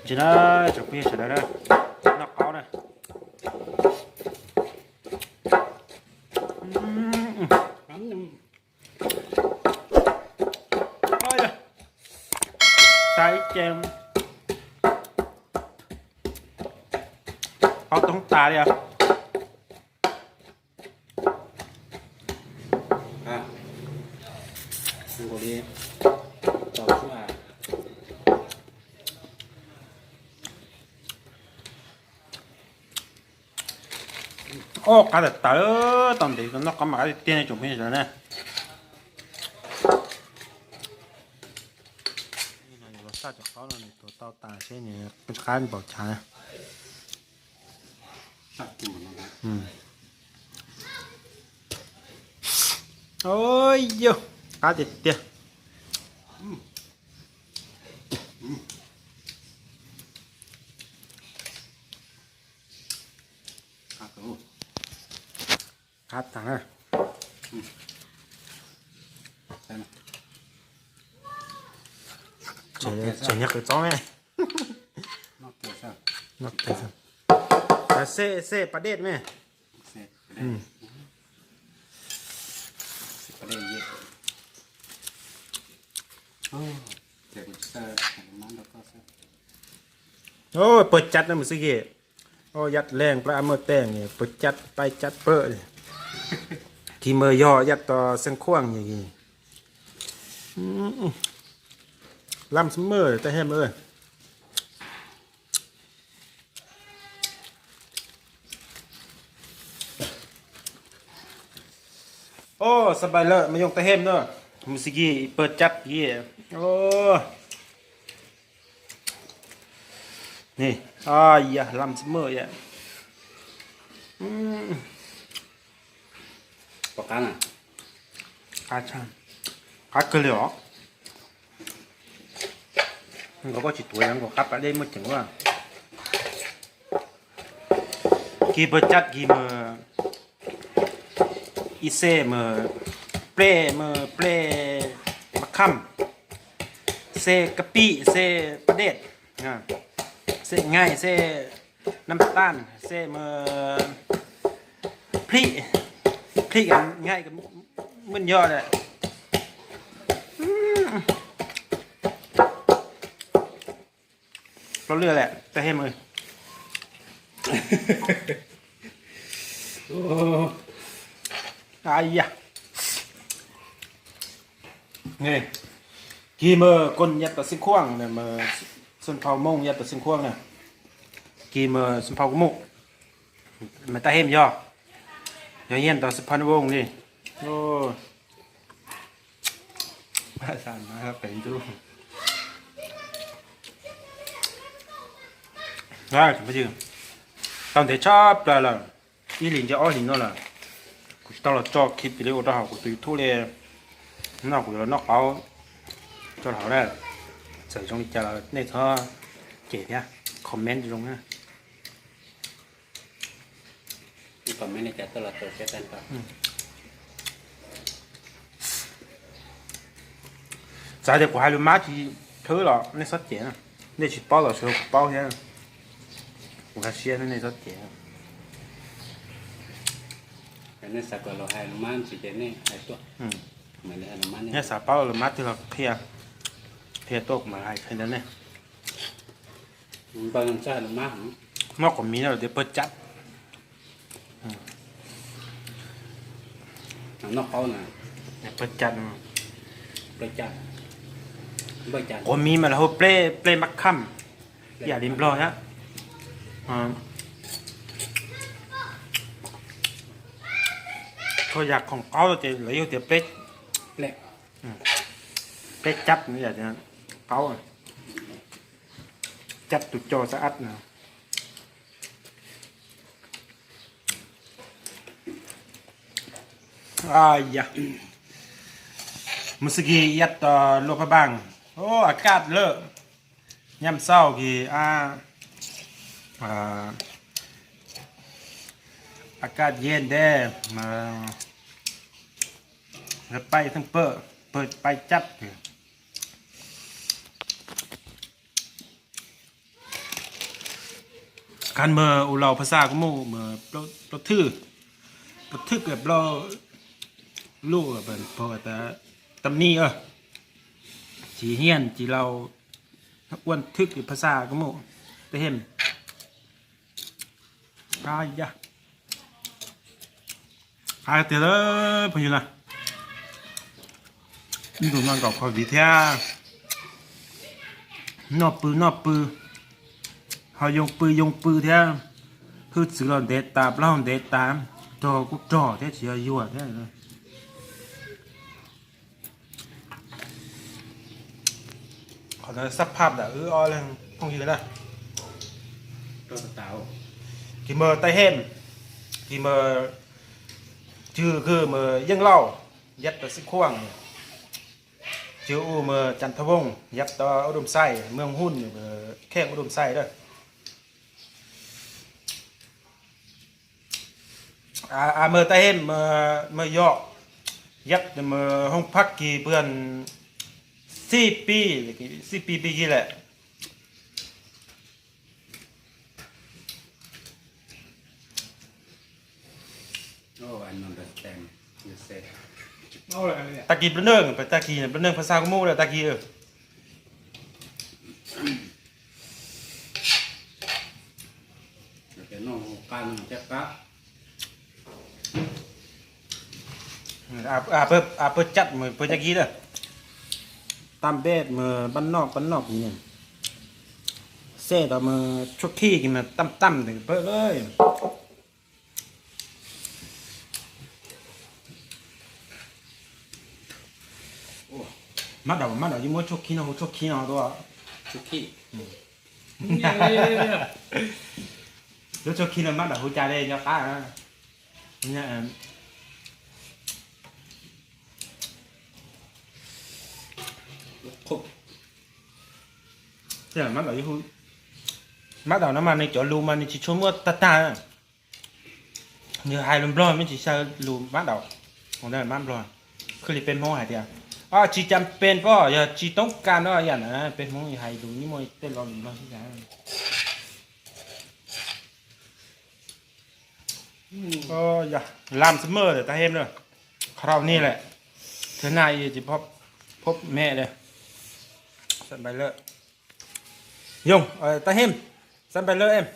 Tsis na, tsoom phooj ywg sawv daws na, noj qaub na. Tag ib ce, qaub toob tas li os. Ob, qab tawv tawv, tau ntev tau noj qaub mas qab tiag tiag ne tsoom phooj ywg sawv daws na. Yuav los xaj cov qaub no nws tuav tau tas seb nws qab npaum cas. Yog, qab tiag tiag. Qab tas na. Tseem nyog qws txob me. Xej, xej pas dej me. Pawg cab no mus xwb kis. Yaj leeg plab maj teej, pawg cab, pab cab pawg. Kis mas yog yaj to xeeb khuaj kis. Lam xwb maj tab hem. Xab npais lawm mas yoog tab hem na, mus xwb kis pawg cab kis. Ni, yaj lam xwb maj yam. Qab kawg li os. Nkaus koj tsis tuav yog nkaus qab pas dej muaj ceem ua. Kis pawg cab kis mas ib xej mas plej mas plej maj kham, xej kab pij, xej pas dej, xej ngaij, xej nab taj, xej mas plij, plij nkaij muaj nyo lawm. Plaub lwj lawm tab hem. Kis mas koos yaj tom xeeb khuaj, xab nphau mooj yaj tom xeeb khuaj na. Kis mas xab nphau mooj, mas tab hem yog, yog yaj tom xab nphau mooj li. Tau ntev tshaj plaws lawm, ib hlis ntawm ob hlis no lawm, kuv tsis tau los tso clip li ua rau hauv kuv tus YouTube li. No kuv yuav los noj qaub tso rau hauv na. Txawm zoo li cas los nej txhob cem thiab, comment zoo na. Txawm tias kuv hais lus Mab tsis khwb los nej txhob cem, nej tsis paub los sawv daws kuv paub thiab. Kuv hais siab nej txhob cem. Nej xav paub lus Mab twg los qhia, qhia tuaj kuv mam hais qhia rau nej. Noj qos miv no tias pawg cab. Pawg cab, qos miv mas lawv hu plej, plej mab kham, ib yam li Nplog thiab. Txhua yam khoom qaub ces lawv yog tias plej, plej cab, qaub, cab tus co xab ab. Mus xwb kis yaj tom Luas Phaj Npaas, a kaj lawm, nyam xauj kis a, a kaj yeej ntev, paj theej pawg, pawg paj cab. Khas mws ua laus phas xas kuv muj mws plaub thwj, plaub thwj plaub luj, tam ni, tsis hiaj tsis laus, ua thwj phas xas kuv muj, tej hem. Hais tias phooj ywg na, ib ntus no nkaum covid thiab, noj pw noj pw, ho yoo pw yoo pw thiab, hwj txwv los ntev tas, plaub hau ntev tas, rog kuj rog thiab tsis yog yuag thiab. Qhov no xab phaj ntawm wb ob leeg phooj ywg na. Kis mws Taij Hem, kis mws Cwg Kws mws Yeej Lauj, yab tau Xib Khuaj, Cwg U mws Cam Thaj Vooj, yab tau Ub Dum Xaij, Mws Huj, kheej Ub Dum Xaij lawm. A mws Taij Hem mws yom, yab mws Hooj Phaj Kis pw xib pib, xib pib pib kis lawm. Tag kis plaub neeg, tag kis plaub neeg phas xas kuv muj lawm tag kis. Pawg caj mws pawg caj kis lawm. Tam peb mws pab noj pab noj kis, xej tau mws tshuaj khij kis mas tam tam ntawm pawg lawm. Mab daum, mab daum yeej muab tshuaj khib no hu tshuaj khib no tuaj. Lub tshuaj khib no mab daum hu cas li nco qab. Mab daum, mab daum no mas nws cov lus mas nws tsis tshua muaj tag tag. Nws hais lus Nplog me tsis xyaw lus mab daum. Mab Nplog, khwj li peb Hmoob hais tias, tsis cas pes pob, yog tsis toob kas no yam na, peb Hmoob hais lus yeej muaj tej lo lus Nplog xwb. Lam summer lawm Taij Hem na, qhov rau ni lawm, thwv nag tsis phob me li. Xab npais lawm, yog Taij Hem, xab npais lawm em.